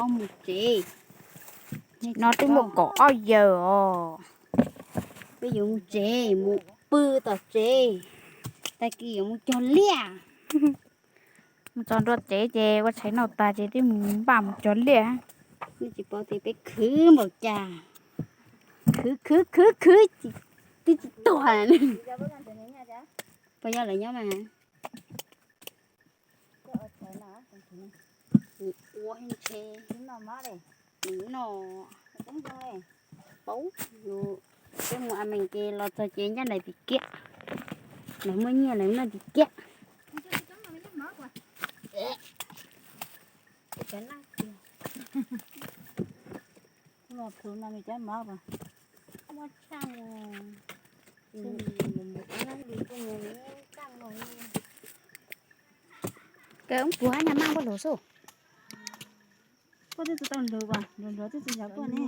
Mus tsev. No twb muaj kaum ob yawm os. Peb yuav mus tsev, mus pw tom tsev. Tag kis yuav mus cog liaj. Mus txog ntua tsev ces ua tshais noj tag ces twb mus npaj mus cog liaj. Nej tsis paub tias peb khwv npaum cas. Khwv khwv khwv khwv, twb tsis tuag. Puas yog lawv nyob mas? Ua ntshe no, paub, peb mus a mees ces los txog ces ncaj nraim tim kiab. Lawv muaj nyiaj lawv noj tim kiab. Kawg puas nyaj maj npaj luag xwb. Koj twb tsis tau lwm as, lwm lwm twb tsis yog koj ne.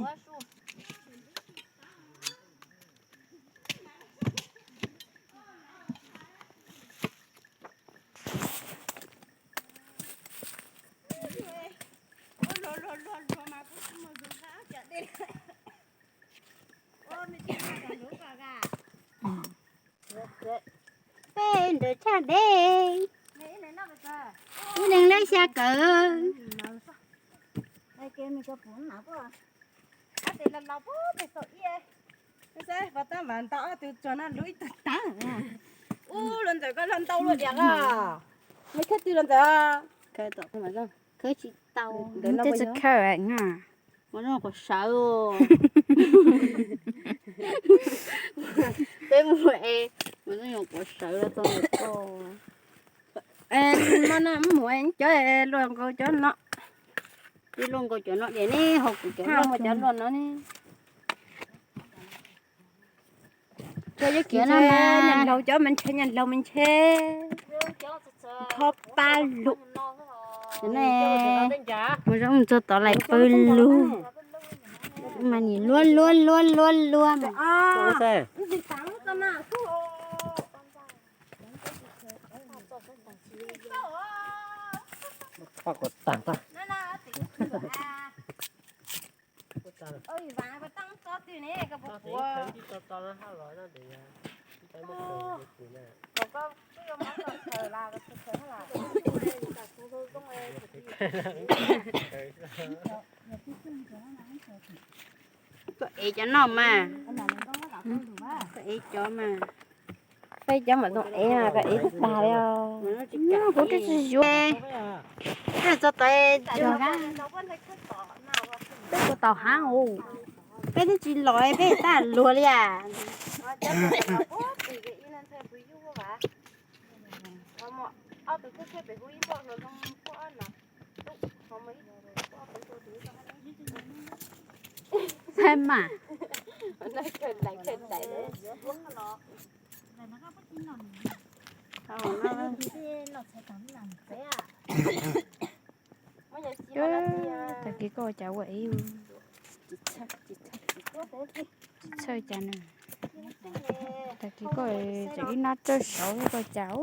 Peb ntawd tshaj deb. Ib leeg lab xya kawm. Tab tab mas ntau ob tug tsuag no lub ib tug tag. Ub, luag ntawm koj luag ntau luaj diam os. Neb khawb twg luag ntawd? Khawb tsis tau. Ntawd no tsis khawb na. Mus zoo quav sawv. Peb mus es mus zoo quav sawv los txog ntawm koj. Es no na mus cov luaj nkaus cov no. Twb luaj nkaus cov no diam ne, ho kuv cov luaj, cov luaj no ne. Ntshe yuav kiag no mas nyaj laug cov mas ntshe nyaj laug mas ntshe nthos pab lug. Mus zoo txog tod lais pawg lug mas nim luab luab luab luab luab mas. Koj ev cov no mas. Koj ev cov mas. Peb cov mam zoo ev mas koj ev tag li os. Kuv twb tsis yuav. Txog tod, peb kuv tau hab. Peb twb tsis los peb tab luag li as. Thaib mas. Tag kis koj ua cas ua ev, tsis txhawj cas na. Tag kis koj tseem ib nab tsawb saud koj cas.